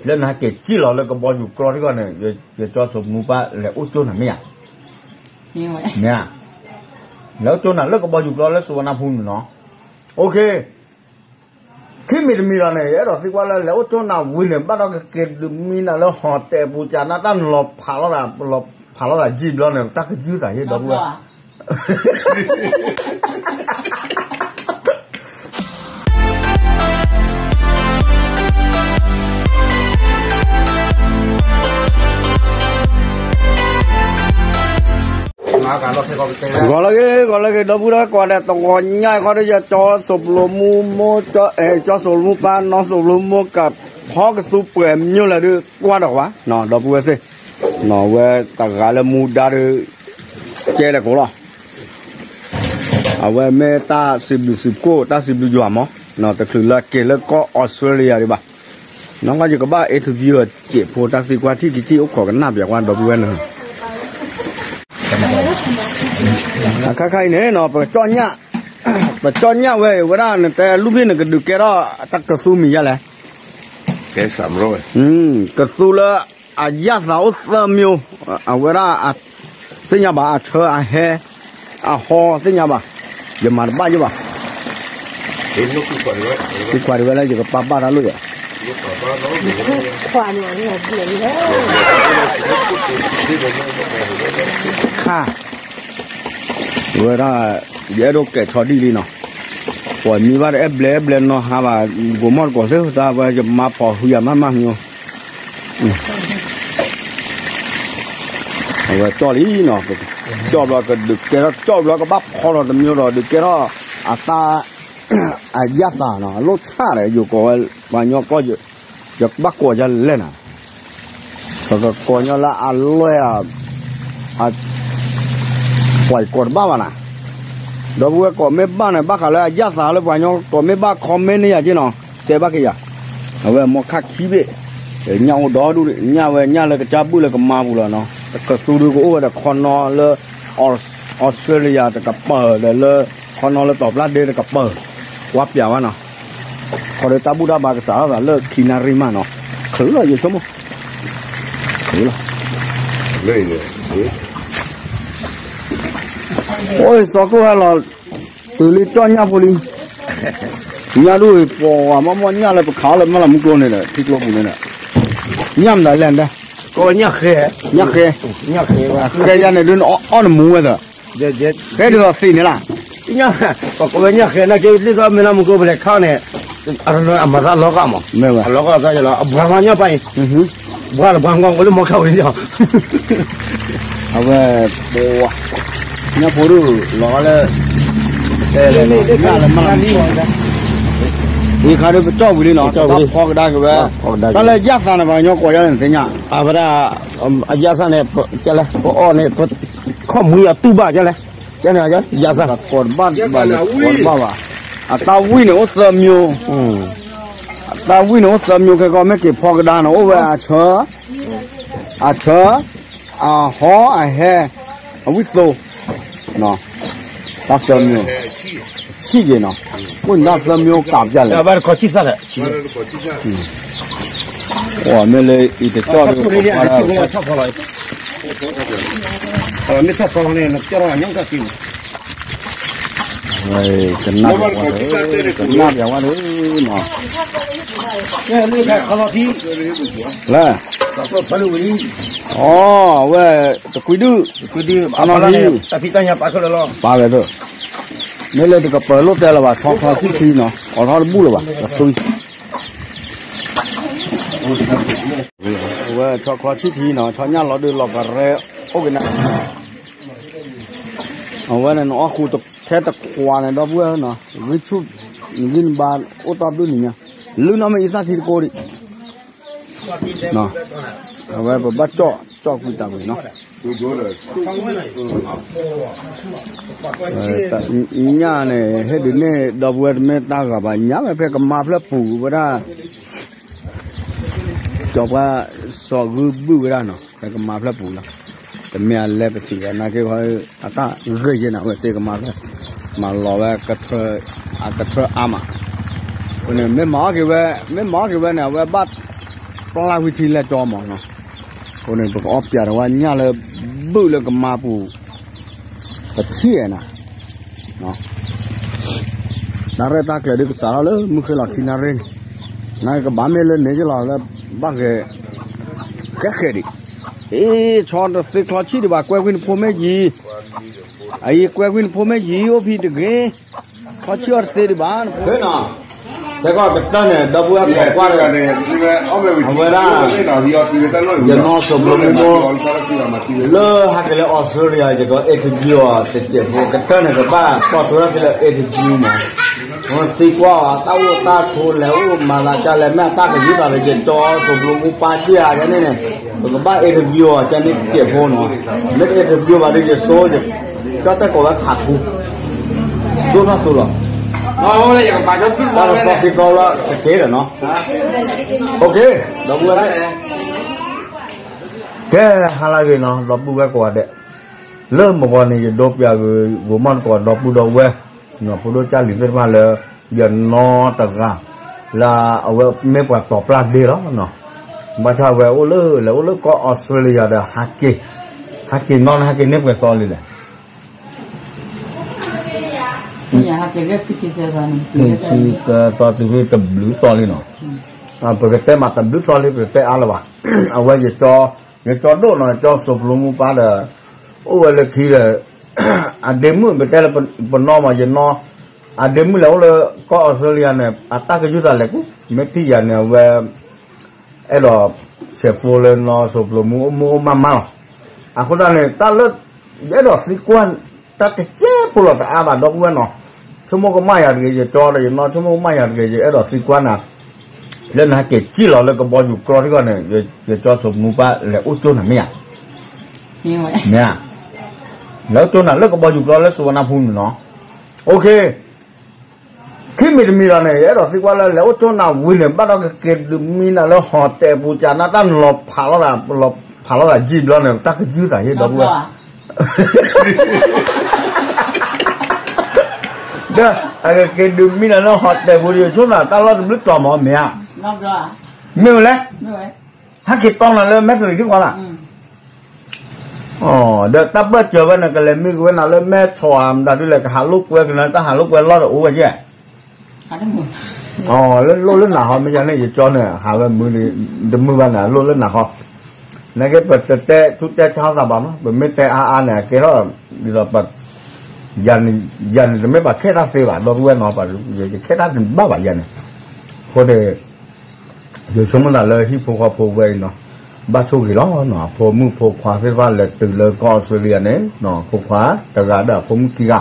လၢနဟဲက့ၤစံၣ်လီၤလၢကဘီယူၤကြီတဂီၢ်န့ၣ် ယကၠီစိၤမူပၢ်လဲၤအိၣ်ကၠိနၤမ့ၢ်ဧါ, မ့ၢ်ဧါ, လဲၤအိၣ်ကၠိနၤလၢကဘီယူၤကြီလၢစူဝါနါဖူန့ၣ်နီၤ, အိၣ်ခ့ ခံမံၤတမံၤလီၤန့ၣ် ယအဲၣ်ဒိးသံကွၢ်လၢလဲၤအိၣ်ကၠိနၤဝံၤန့ၣ် ဘၣ်ဒီးကက့ၤဒုးမံနၤလၢဟီၣ်တဲာ်ပူၤကနၣ်တၢ်လီၤဖးလီၤသး, လီၤဖးလီၤသးယံာ်ဘျီန့ၣ် တၢ်ကယုၢ်သးယ့ၢ်ဒီပုၢ်ဝဲၢ် ဂီၤလၢဂ့ၤ ဂီၤလၢဂ့ၤ ဒီပုၢ်ဝဲၢ်ကိးဂၤဒဲး တဂီၤညါအံၤဃီဒီး ယကၠီစိၤပျိမူမိၢ် ကၠီစိၤပျိမူပၢ် နီၢ်စိၤပျိမူမိၢ် ကဖီကသူပှဲၤမျိၢ်လဲၣ်ဒုး ကွၢ်ဒီးကွၢ် ဒီပုၢ်ဝဲၢ်သ့ၣ်, ဝဲတဂၤလၢမူဒါဒုး ကဲလဲၣ်ကိးလီၤ အဝဲမ့ၢ်တၢ်စံးဘျုးစံးဖှိၣ် တၢ်စံးဘျုးယွၤမး, တချုးလၢက့ၤလၢကီၢ်အီစထြ့လယါဒံးဘၣ်, နီၢ်ကီၢ်ယကဘၣ် interview စဲးဖိ တၢ်သံကွၢ်ထံၣ်က့ၤထံၣ်အိၣ်ခိးကနၣ်ပၠးကွၢ်ဒီပုၢ်ဝဲၢ်န့ၣ်, အခါခါအံၤန့ၣ်နီၤ ပကၠီၣ်ညၣ်, ပကၠီၣ်ညၣ်ဝဲအံၤ ဝဲဒၣ်နတဲလူၢ်ဘ့ၣ်န့ၣ် ကဒုးကဲထီၣ်တၢ်ကသူမံၤယါလဲၣ် ကဲစးမရီဝဲ, ကသူလၢအယၣ်သးအိၣ်သၢမျိၤ, အဝဲဒၣ်, သ့ၣ်ညါဘၣ် အဆၢအဟဲ, အဟီသ့ၣ်ညါဘၣ်, ယမၤတဘၣ်ယဘၣ်, သံကွၢ်ဒံးဝဲလၢယကပာ်ဘၣ်တၢ်လိၣ်ယဲ, ခါ ဝဲဒၣ်, ယအဲၣ်ဒိးကဲၤဆီဒံၣ်လံနီၤ, ပှၤမံဘၣ်တအဲၣ်ဘျဲၣ်အဲၣ်ဘျဲၣ်နီၤဟါဘၣ်, ကိးမီၢ်တကိးသ့ၣ်တၢ်ဝဲယမၤဖီၣ်ဟုယၤမးမးမီၤ, အဝဲကၠီၣ်လံနီၤ, ကၠီၣ်ဘျီကဒုးကဲထီၣ်ကၠီၣ်ဘျီကဘၣ်ဖီထီၣ်တမျိၤဒီး ဒုးကဲထီၣ်အတၢ်, အယၣ်သးနီၤ အလိၣ်ဆၣ်ဒီး ယိၤကိးဝဲ, ပှၤကညီကီၢ်, ယကဘၣ်ကိးယလဲၣ်နၤ ပကကိးညီလၢအလွဲၢ်ဧါ, ပှၤယကိးတဘၣ်ဘၣ်နၤ, ဒီပုၢ်ဝဲၢ်ကိးမ့ၢ်ဘၣ်န့ၣ် ဘၣ်ဃးလၢအယၣ်သးလၢပှၤကညီကိးမ့ၢ်ဘၣ် comment န့ၢ်ယၤက့နီၤ, တဲဘၣ်က့ၤယၤ, အဝဲမိၢ်ခါခံဘ့ၣ်, ညၣ်အိၣ်ဒီဒူၣ်, ညၣ်ဝဲညၣ်လၢကစၢ်ဘုၣ်လၢကမါပူၤလီၤနီၤ, ကသူဒုးကအိၣ်ဝဲဒီးခီနီလၢ Australia တကပၤဒီးလၢ ခီနီလၢတီၤပျၢ်ဒ့တကပၤ, ကွၢ်ပၠးဝဲနီၤ, ခီဒီးတၢ်ဘူၣ်တၢ်ဘါကစးထီၣ်သးလၢခံနၣ်ရံၣ်မးနီၤ, ချုးလီၤယဆိကမိၣ်, လီၤ, အိၣ်စီၤကိၢ်ဟဲလီၤ, တုၤလံကၠီၣ်ညၣ်ဖိလံ, ညၣ်ဒိၣ်ပှၤမီၢ်မီၢ်ညၣ်လၢပခးအီၤလၢမ့ၢ်လီၤမူကျိန့ၣ်ဒီး ထံကျိပူၤန့ၣ်ဒီး, ညၣ်မနုၤလဲၣ်ဒၣ်, ကီညၣ်ဃဲ, ညၣ်ဃဲ, ဃဲယၤန့ၣ်ဒုးနအီၣ်နမူဝဲသၢ ဃဲဒုးအီၤသ့န့ၣ်လၢ, ပကိးဝဲညၣ်ဃဲ နာ်က့ဒ်သိးမ့ၢ်လီၤမူကျိပလဲၤခးန့ၣ်, အမၤသးလီၤကၢ်မး, မ့ၢ်ဝဲ, အလီၤကၢ်သးယလီၤ အဘှါမၤညၣ်ပၢ်အံၤ, ဘှါလၢဘှါငီၢ်ဝဲလၢမီခါဝဲလံ, အဝဲ, ပဝါ, ညၣ်ဖိဒိၣ်လီၤလၢ, တဲလၢမၤလီၤ, အံၤခါဒုးပကၠီၣ်ဝံၤလံနီၤ, ဖီကဒါက့ၤဝဲ, တၢ်လၢယၣ်သးန့ၣ် ပှၤကညီကိးယါန့ၣ်သ့ၣ်ညါ, အဝဲဒၣ်, အယၣ်သးန့ၣ်, ကလဲၣ် ပအီၣ်န့ၣ်, ခီၣ်မှံအတူၢ်ဘၣ်ကလဲၣ်, ကဲန့ၣ်, ယၣ်သး, ကိးတဘၣ်ဘၣ်လၢကိးတဘၣ်ဘၣ်, အတၢ်ဝံၣ်န့ၣ်အိၣ်သၢမျိၤ အတၢ်ဝံၣ်န့ၣ်အိၣ်သၢမျိၤခဲကီး မ့ၢ်က့ၤဖီကဒါန့ၣ် အိၣ်ဝဲအဆၢ, အဆၢ, အဟီအဟဲ, အဝံၣ်သိ, တၢ်သၢမျိၤ, ဆံၣ်က့ၤနီၤ, အိၣ်န့ၣ်တၢ်သၢမျိၤကးပျၢ်လဲၣ်, အိၣ်မ့ၢ်လၢအံၤတကၠီၣ်ဒီး မ့ၢ်ထီၣ်ဖီန့ၣ် ကၠီၣ်ထီၣ်ညါကက့ၤ, ကနၣ်ပၠးဝဲဒီး, ကနၣ်ပၠးဝဲဒီးနီၤ, လၢ, အိ အဝဲ, တကွံဒုၣ်, တဖံးတၢ်ညါပာ်ခဲလၢာ်လီၤ, ပာ်ဝဲဒီး, မ့ၢ်လၢတကပၤလိၣ်တဲလၢၤဘၣ် ဆီခီဆံၣ်ထံနီၤ အိးထီၣ်တဘူၣ်လၢၤဘၣ် ကသွံ အဝဲဆီခီဆံၣ်ထံနီၤ ဆီညၣ်လီၤဒုးလီၤကရဲ အိၣ်က့ၤနၤ အဝဲန့ၣ်နအီၣ်ဃူခဲတခွးန့ၣ် ဒီပုၢ်ဝဲၢ်နီၤ ဂံၢ်ဆူၣ် နဂံၢ်နဘါအိၣ်တီၢ်ဘုၣ်နံၤညါ လုၢ်နီၢ်မ့ၢ်အံသၣ်ထံတကိးဒံး အဝဲပဘၣ်ကၠီၣ်ကွံာ်တၢ်ဝံၤနီၤ ညၣ်န့ၣ် ဟဲဒုးန့ၢ် ဒီပုၢ်ဝဲၢ်တမ့ၢ်တၢ်ဂၤဘၣ် ညၣ်ဝဲဖဲကမါဖျၢၣ်ပူၤဝဲဒၣ် ကၠီပှၢ်စီၤဂုၢ်ဘုၣ်ဝဲဒၣ်နီၤ ဖဲကမါဖျၢၣ်ပူၤလီၤ တမ့ၢ်အလဲၤကသံၣ်ဝဲနာ်က့ အတၢ်ဂ့ၢ်ယဲၢ်န့ၣ် အဝဲသ့ၣ်ကမါဖျၢၣ် မၤလီၤဝဲ အကထၢအါမး အဃိန့ၣ် မ့ၢ်မၤအီၣ်က့ၤဝဲ မ့ၢ်မၤအီၣ်က့ၤဝဲန့ၣ် အဝဲဘၣ် ပျၢ်ဝံၤထံလဲၢ်ကၠီမးနီၤ, အဃိန့ၣ် ပကအီၣ်ပၠးဒီးဝဲညၣ်လၢ ဘုၣ်လၢကမါပူၤ ပထံၣ်နၤ, နၣ်ရံၣ်တၢ်ကျဲၤဒုးကစးထီၣ်လၢမုၢ်ဃ့လီၤခံနၣ်ရံၣ်န့ၣ်, နကဘၣ်မ့ၢ်လၢန့ၣ်က့ၤလီၤလၢဘၣ်ဂဲၤ ကဲဃဲၤဒံး, အ့ ဆီတသ့ချီဆံၣ်ဒံးဘၣ် ကွဲကွံာ်နဖိမ့ၢ်ယံၤ, အအံၤကွဲကွံာ်နဖိမ့ၢ်ယံၤ အိၣ်ဖဲတဂ့ၤ, ချီဆံၣ်အီၤတသ့ဒံးဘၣ်နဖိ, တဲကီၢ်ကတၢၢ်န့ၣ် ဒီပုၢ်ဝဲၢ်ကိးကွၢ်ဒီး အဝဲဒၣ် ယနီၢ်စိးဘျိမူဖိ လၢဟဲက့ၤလၢ Australia ယက interview အီၤတစဲးဖိ ကတၢၢ်န့ၣ် ကဘၣ်တီၢ်ထီၣ်က့ၤလၢ interview မး, သံကွၢ်အီၤ တၢ်အိၣ်တၢ်ဆိး လဲၤအိၣ်မၤသးကလဲၣ် မ့ၢ်အတၢ်ကယူၢ်သးဒီး ယကၠီစိးဘျိမူပၢ်က့ၢ်ဧါ ကန့ၣ်န့ၣ်, ပကဘၣ် interview အီၤ ကန့ၣ်တစဲးဖိနီၤ, မ့ၢ်တ interview ဘၣ်ဒီး ယဆိ ကၠီတဲကိးဝဲခးထူ ဆိထီၣ်ဆိလီၤ, တၢ်တသီက့ၤကီလီၤ တက့ၢ်ဒီးနီၤ, ဒီပုၢ်ဝဲၢ်သ့ၣ် ကဲ ဟါလၢအဂ့ၤနီၤ ဒီပုၢ်ဝဲၢ်ကိးဂၤဒဲး, လၢမုၢ်ဂီၤန့ၣ် ယဒိပျးဂ့ၤ ဂိၤမီၢ်တကိး ဒီပုၢ်ဒီဝဲၢ်, ဖိဒိၣ်ကၢ်လံၤသ့ၣ်တဖၣ်လၢ ယနီၢ်တဂၤ လၢအဝဲမ့ၢ်ပှၤတီၤပျၢ်ဒ့လီၤနီၤ, ဘၣ်ဆၣ်အဝဲအိၣ်လၢ လဲၤအိၣ်လၢကီၢ် Australia ဒီး ဟဲက့ၤ, ဟဲက့ၤနီၢ်န့ၣ် ဟဲက့ၤန့ၢ်ပှဲၤသီလံလဲၣ် သီတုၤတဘျုးသီလံနီၤ, ပကတဲမးတဘျုးသီလံ ပတဲအါလၢၤဘၣ်, အဝဲ ယကၠီဒိၣ်နီၤ ယကၠီစိးဘျိမူပၢ်ဒီး အိၣ်ဝဲလၢခံဒီး အဒ့မုၣ် ပတဲလၢပနီၢ်မး ယနီၢ် အဒ့မုၣ်လဲၤအိၣ်လၢကီၢ် Australia န့ၣ် အတၢ်ကယူၢ်သးလဲၤကူၣ် မ့ၢ်ထံၣ်ယၤန့ၣ် အဝဲ အဲၣ်ဒိးဆဲးဖိလၢနီၢ်စိးဘျိမူ အိၣ်မူအိၣ်မးမးလီၤ, အဃိသတးန့ၣ် တၢ်လၢ ယအဲၣ်ဒိးသံကွၢ် တၢ်တစဲးဖိလီၤတအါဘၣ် ဒီပုၢ်ဝဲၢ်နီၤ, ဆိကမိၣ်ကမၣ်ယၤတဂ့ၤ ယကၠီဒီးယနီၢ် ဆိကမိၣ်ကမၣ်ယၤတဂ့ၤ ယအဲၣ်ဒိးသံကွၢ်နၤ လၢနဟဲက့ၤစံၣ်လီၤလၢကဘီယူၤကြီတခီန့ၣ် ယကၠီစိးဘျိမူပၢ်လဲၤအိၣ်ကၠိနၤမ့ၢ်ဧါ, မ့ၢ်ဧါ, လဲၤအိၣ်ကၠိနၤလၢကဘီယူၤကြီလၢစူဝါနါဖူန့ၣ်နီၤ, ခံမံၤတမံၤလီၤန့ၣ် ယအဲၣ်ဒိးသံကွၢ်လၢ လဲၤအိၣ်ကၠိနၤဝံၤန့ၣ် ဘၣ်ဒီးကက့ၤဒုးမံနၤလၢ hotel ပူၤ ကနၣ်တၢ်လီၤဖးလီၤသး လီၤဖးလီၤသးယံာ်ဘျီန့ၣ် တၢ်ကယူၢ်သးဟ့ၣ်ဒီပုၢ်ဝဲၢ် ဒီး အကက့ၤဒုးမံနၤလၢ hotel ပူၤ ယဆိကမိၣ်တၢ်လီၢ်တဘျုးတီၤမး မ့ၢ်ဧါ, မ့ၢ်ဝဲလဲၣ်, ဟဲက့ၤတီနၤလၢမဲၣ်သရံးထံဃီလၢ်, ဒီးတၢ်ပၢၢ်စၢၤဝဲန့ၣ် ကလဲၤမံက့ၤဝဲနၤလၢမဲၣ်ထိးဧါ မတၤဒ်လဲၣ် ကဟးလိာ်ကွဲကနၤ တၢ်ဟးလိာ်ကွဲလီၢ်တအိၣ်ဝဲယဲၢ် လၢလိၣ်လၢနၤဃီ မ့ၢ်ယၤန့ၣ် ယကၠီန့ၣ် ဟးဝဲမုၢ်လံ တမုာ်ဘၣ်နၤ လိၣ်လၢနၤဃီ, နက့ပတတဲဆူၣ်တဲဆါသးဘၣ်မး ပမ့ၢ်တဲအါအါန့ၣ် အကဲထီၣ် ဒ်သိး ယၤန့ၣ် ယၤန့ၣ် တမ့ၢ်ပှၤခဲတၢ်သ့ဘၣ် ဒီပုၢ်ဝဲၢ်နီၤ ယခဲတၢ်တဘၣ်ဘၣ်ယၤန့ၣ်, အဃိန့ၣ် ယဆိကမိၣ်သးလၢဟံၣ်ဖိဃီဖိဝဲအံၤနီၤ, ဘၣ်ဆိၣ်ဂ့ၤလီၤနီၤ အဖိမုၣ်ဖိခွါသ့ၣ်တဖၣ်လဲၤတုၤလၢကီၢ်အီစထြ့လယါန့ၣ် ဖိခွါတဂၤဒီးအဖိမုၣ်ခံဂၤ,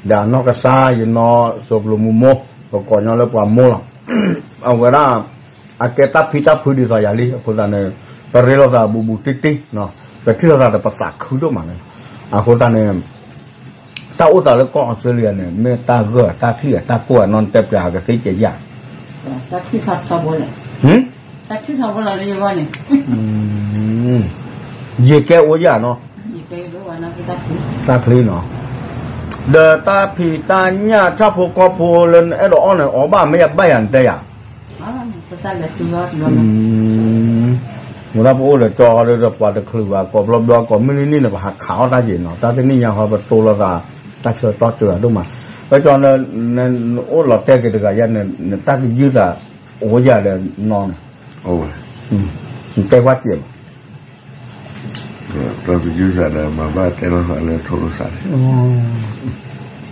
ဒီးအနီၢ်ကစၢ်ယနီၢ် စိးပျိမူမိၢ် ပကိးညီလၢပှၤမိၢ်လီၤ, အဝဲဒၣ် အကဲတၢ်ဖံးတၢ်ဖုးဒ်သိးယၤလံ အဃိသတးန့ၣ် ပရ့လိာ်သးဘူးဘူးတံၢ်တံၢ်, ပထံၣ်လိာ်သးဒီးပသးခုဒိၣ်မးန့ၣ်, အဃိသတးန့ၣ် တၢ်အိၣ်သးလၢကီၢ်အီစထြ့လယါန့ၣ် မ့ၢ်တၢ်ဂၢၢ်တၢ်ထံၣ်တၢ်ကိၢ်အနီၢ် နတဲပျးကသ့ကဲယၤ, ယကဲအိၣ်ယၤနီၤ, တၢ်ချံနီၤ, ဒီးတၢ်ဖံးတၢ်ညၣ်ဆၣ်ဖိကီၢ်ဖိလၢနအဲၣ်ဒိးအီၣ်န့ၣ် အီၣ်ဘၣ်မ့ၢ်ယဘၣ်ယၤနတဲယၤ ဝဲဒၣ်ပအိၣ်လၢကၠီဒီးပှၤတချုးဘၣ် ကိးဘျီဘျီကိးမုၢ်နံၤနံၤန့ၣ် ပဟးခးအီၣ်တၢ်က့ၤနီၤ တၢ်တနံၣ်ညါဃီ ပတိလိာ်သး တၢ်ဆၢကတီၢ်စှၤဒိၣ်မး, ဝဲကၠီ နအိၣ်လီၤတဲာ်က့ၤတဂၤယါန့ၣ် နတၢ်ကယုၢ်သး အိၣ်ယၤဒီးနီၤန့ၣ်, နတဲကွၢ်က့ၤမး တၢ်ကယုၢ်သးဒီးမၤဘၣ်တဲလိာ်သးလၢထိၣ်လိာ်သးန့ၣ်,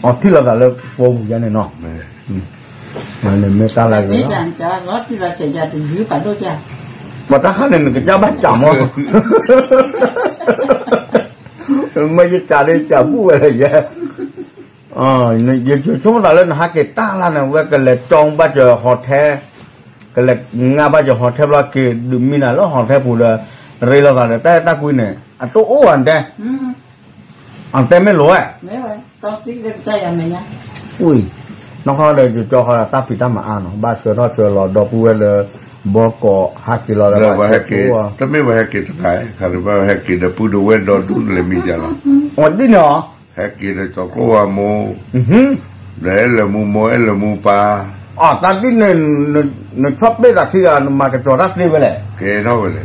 အီထံၣ်လိာ်သးလၢ phone ပူၤယါန့ၣ်နီၤ, မ့ၢ်တၢ်လၢဂ့ၤလီၤ, ပှၤတၢ်ခါန့ၣ် နကစၢ်ဘၣ်စၢ်မး, မ့ၢ်ယစၢ်ဒီးစၢ်ဘူၣ်ဝဲလၢယဲ, ယဆိကမိၣ်သးလၢနဟးက့ၤတၢ်လၢန့ၣ် ဝဲကလဲၤကၠီဘၣ်စၢၤ hotel, ကလဲၤငါဘၣ်စၢၤ hotel ဘျီက့ၤဒုးမံနၤလၢ hotel ပူၤဒီး ရ့လိာ်သးဒီးတၢ်အဲၣ်တၢ်ကွံန့ၣ် အတအိၣ်ဘၣ်တဲ အတဲမ့ၢ်လိာ်ဝဲ, နီၢ်ခီဒီးယကၠီဃီဒီး တၢ်ဖံးတၢ်မၤအါနီၤ ဘၣ်ဆှၢထီၣ်ဆှၢလီၤ ဒီပုၢ်ဝဲၢ်လၢ ဘီကီးဟးက့ၤလီၤဒီး တမ့ၢ်ပှၤဟဲက့ၤတဂၤ ခါဒီးဘၣ်ဟဲက့ၤဒီးပုၢ်ဒီးဝဲၢ်ဒီဒူၣ်လဲၤမံၤယၤလီၤ, အဒ်န့ၣ်အီၤ, ဟဲက့ၤဒီးကၠီကျိဝါမိၢ်, ဒီးအဲၣ်လၢမူမိၢ် အဲၣ်လၢမူပၢ်, အတၢ်ဒ်န့ၣ် နဆီၣ်ပ့ၣ်သးခံဂၤ နမၤကတီၤတၢ်သ့ဝဲလဲၣ်. ကဲထီၣ်ဝဲလဲၣ်.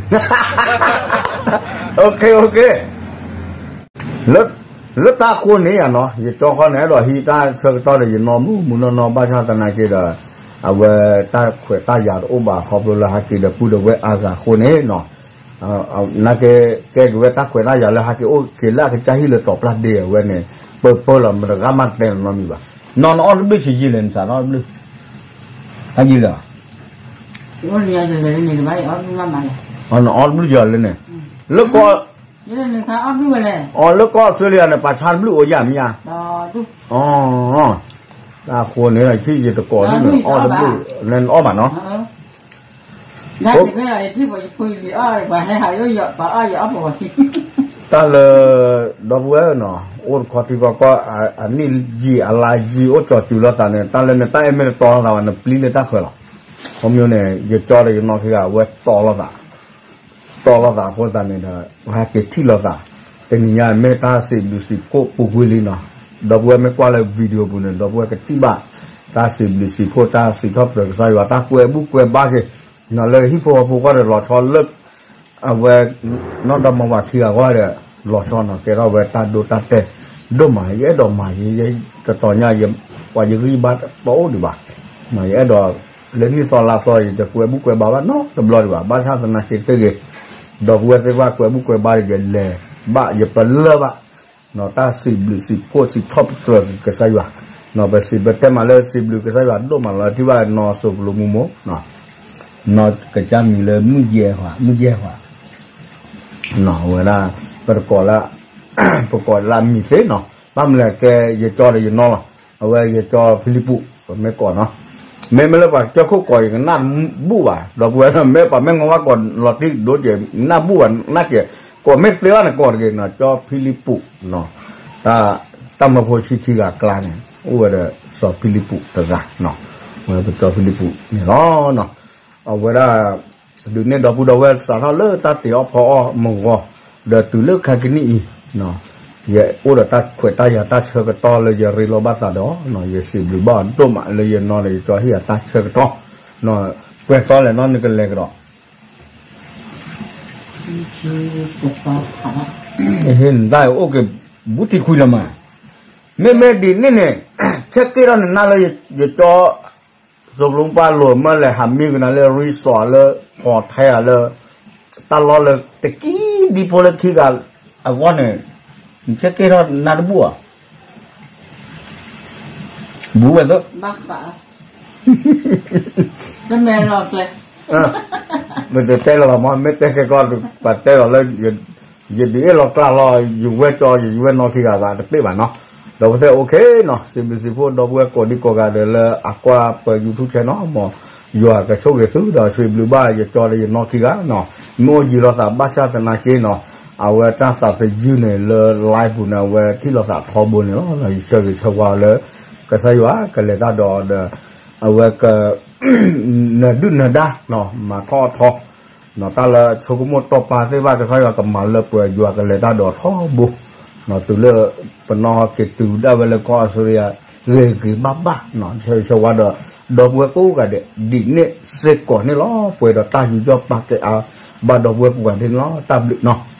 လၢတၢ်ဃိန့ၣ်ယါနီၤ ယကၠီဃီန့ၣ် အဲၣ်ဒိးဟံးတၢ်ဆၢကတီၢ်ဒီးယနီၢ်မုၢ်မုၢ်နီၢ်နီၢ် ဘၣ်ဆၣ်သနာ်က့ဒီး အဝဲတၢ်ခွဲးတၢ်ယာ်တအိၣ်ဘၣ် ခီဖျိလၢဟဲက့ၤဒီးပုၢ်ဒီးဝဲၢ်အါဂၤအဃိန့ၣ်နီၤ နာ်က့ ကဲက့ၤဝဲတၢ်ခွဲးတၢ်ယာ်လၢဟဲက့ၤအိၣ်က့ၤလၢအကစၢ်ဟံၣ်လၢတီၤပျၢ်ဒ့အဝဲန့ၣ် ပၢပၢလီၤ မတဂၤမးတဲနီတမံၤဘၣ်. နီၢ်နအီၣ်တဘျုးဆံးယံာ်လဲၣ် နသးနီၢ်တဘျုး အယံာ်လၢ နအီၣ်တဘျုးယံာ်လၢန့ၣ် လၢကီၢ် အီ လၢကီၢ်အီစထြ့လယါန့ၣ် ပှၤဆါတဘျုးအိၣ်ယါမ့ၢ်ဧါ. အဃိန့ၣ် ယထံၣ်ယတကိးဒ်န့ၣ် အီၣ်တဘျုး နအီၣ်ဘၣ်နီၤ တၢ်လၢ ဒီပုၢ်ဝဲၢ်နီၤ အိၣ်တခီထံကီၢ်ကီၢ် အနံၣ်ယံာ်အလါယံာ်အိၣ်ကၠီၤစူၤလိာ်သးန့ၣ် တၢ်လၢနတၢ်အဲၣ်မ့ၢ်တတီလိာ်သးဘၣ် နပျံၤလၢတၢ်ခွဲးလီၤ. ခီဖျိန့ၣ် ယကၠီဒီးယနီၢ်ခံဂၤ အဝဲတီလိာ်သး တီလိာ်သးအဃိသတးန့ၣ်ဒီး ပဟဲက့ၤထံၣ်လိာ်သး တနံၤညါမ့ၢ်တၢ်စံးဘျုးစံးဖှိၣ်ပူၤကွံာ်လံနီၤ. ဒီပုၢ်ဝဲၢ်မ့ၢ်ကွၢ်လၢ video ပူၤန့ၣ် ဒီပုၢ်ဝဲၢ်ကထံၣ်ဘၣ် တၢ်စံးဘျုးစံးဖှိၣ် တၢ်စံးထီၣ်ပတြၢၤကစၢ်ယွၤ တၢ်ကွဲဘူးကွဲဘါက့ၤ လၢဟံၣ်ဖိဃီဖိဃီဒီးလီၤဆီလၢ အဝဲ နီၢ်ဒီမါဝၤခံဂၤဃီဒီး လီၤဆီနီၤ ကဲထီၣ်ဝဲတၢ်ဒိတၢ်တဲာ်ဒိၣ်မး ယအဲၣ်ဒိးမၤယဲ တတီၤညါ ပှၤယဂံၢ်ဘါတအိၣ်ဒံးဘၣ် ယအဲၣ်ဒိး လၢနံၣ်သီလါသီ ယတကွဲဘူးကွဲဘါဘၣ်နီတဘျီဒံးဘၣ် ဘၣ်ဆၣ်သနာ်က့သ့ဂ့ၤ ဒီပုၢ်ဝဲၢ်သ့ၣ်တဖၣ်ကွဲဘူးကွဲဘါဒီး ယလဲၤဘၣ်ယပလၢၢ်ဘၣ် တၢ်စံးဘျုးစံးဖှိၣ်စံးထီၣ်ပတြၢၤကစၢ်ယွၤ ပစံးပတဲမးလၢစံးဘျုးကစၢ်ယွၤဒိၣ်မးလီၤ ထံၣ်ဘၣ်နီၢ်စိၤပလိမူမိၢ် နီၢ်ကစၢ်မံၤလၢမုၢ်ယဲၢ်ဟါ မုၢ်ယဲၢ်ဟါ ဝဲဒၣ် ပတကိးလၢ ပကိးလၢအမံၤသ့နီၤ ဘၣ်မနုၤလဲၣ်ကဲ ယကၠီဒီးယနီၢ်လီၤ အဝဲယကၠီဖံလံးပူး ပမ့ၢ်ကိးနီၤ မ့မ့ၢ်လၢပှၤကၠီခိၣ်ကိး ယကနၣ်ဘူၣ်ဘၣ် ဒီပုၢ်ဝဲၢ် မ့ၢ်ပှၤမ့ၢ်ငီဝါကိးလီၤတံၢ်ဒိၣ်ကဲး နၢ်ဘူၣ်ဘၣ် နာ်က့ ကိးမ့ၢ်သ့ဘၣ်န့ၣ် ကိးတဂ့ၤနီၤ ကၠီဖံလံးပူး တၢ်မၢဖိဆံခံဂၤအကျါန့ၣ် အိၣ်ဝဲဒီးစီၤဖံလံးပူးတဂၤ ဝဲပကၠီဖံလံးပူးန့ၣ်လီၤ. အဝဲဒၣ် ဒုးနဲၣ်ဒီပုၢ်ဒီဝဲၢ်စးထီၣ်လၢတၢ်တ့အီၣ်ဖီအီၣ်မုၢ်ဂီၤ ဒီးတုၤလၢခဲကနံၣ်အံၤ ယအိၣ်ဒီးတၢ်ခွဲးတၢ်ယာ်တၢ်ဆၢကတီၢ်လၢယရ့လိာ်ဘၣ်သးဒီး ယစံးဘျုးဘၣ်ဒိၣ်မးလၢယနီၢ်ဒီးယကၠီဟ့ၣ်ယၤတၢ်ဆၢကတီၢ် ပှဲၤသီလဲၣ်နီၢ်နကလဲၤကဒီး နတၢ်အိၣ်က့ၤဘူးတံၢ်ခွံလၢၤမး မ့မ့ၢ်ဒ်န့ၣ်န့ၣ် ဆၢက့ၤထီၣ်နနၢ်လၢယကၠီ စိၤပလိပၢ်လိာ်မၢလဲၤဟးမံကနၤလၢ resort လၢ hotel လၢ တၢ်လီၢ်လၢတကံဒံဖိလၢခံဂၤအဂီၢ်န့ၣ် နဆၢက့ၤထီၣ်နါတဘူၣ်ဧါ ဘူးဝဲသၢ မ့ၢ်တတဲလီၤဘၣ်မ့ၢ် မ့ၢ်တဲကဲကီး ပတဲလီၤလၢ ယဒုးအ့ၣ်လီၤကျါလီၤ ယဝဲၢ်ကၠီ ယဝဲၢ်နီၢ်ခံဂၤသးတပ့ၢ်ဘၣ်နီၤ ဒီးပသ့ၣ် okay နီၤ စံးဘျုးစံးဖှိၣ်ဒီပုၢ်ဝဲၢ်ကိးဒံကိးဂၤဒဲးလၢအကွၢ်ပ YouTube channel နီၤ မ်ယွၤကဆိၣ်ဂ့ၤသုဒီးစံးဘျုးဘၣ်ယကၠီဒီးယနီၢ်ခံဂၤနီၤ မ့ၢ်အိၣ်ယံၤလိာ်သးဘၣ်ဆၣ်သနာ်က့နီၤ အဝဲတၢ်သးသယုၢ်န့ၣ်လၢ live ပူၤန့ၣ် အဝဲထံၣ်လိာ်သးထီဘိန့ၣ်လီၤ ယဆၢဂ့ၤဆၢဝါလၢ ကစၢ်ယွၤကလဲၤတၢ်ဒီးဒီး အဝဲက နၢၤဒုၣ်နၢၤဒါ မၤထီၣ်အထီ တၢ်လၢဆိကမိၣ်တီၢ်ပာ်သ့ၣ်တဖၣ် ကစၢ်ယွၤကမၤလၢပှဲၤ ယွၤကလဲၤတၢ်ဒီးထီဘိ တုၤလၢ ပနီၢ်က့ၤတုၤဒၣ်ဝဲလၢကီၢ်အီစထြ့လယါ ဂ့ၤဂ့ၤဘၣ်ဘၣ် ဆၢဂ့ၤဆၢဝါဒီး ဒီပုၢ်ဝဲၢ်ကိးဂၤဒဲး ဒ်န့ၣ်စ့ၢ်ကီးန့ၣ်လီၤ ပှဲၤဒီးတၢ်ယူးယီၣ်ပာ်ကဲအါ ဘၣ်ဒီပုၢ်ဝဲၢ်ကိးဂၤဒဲးန့ၣ်လီၤ တၢ်ဘျုးနီၤ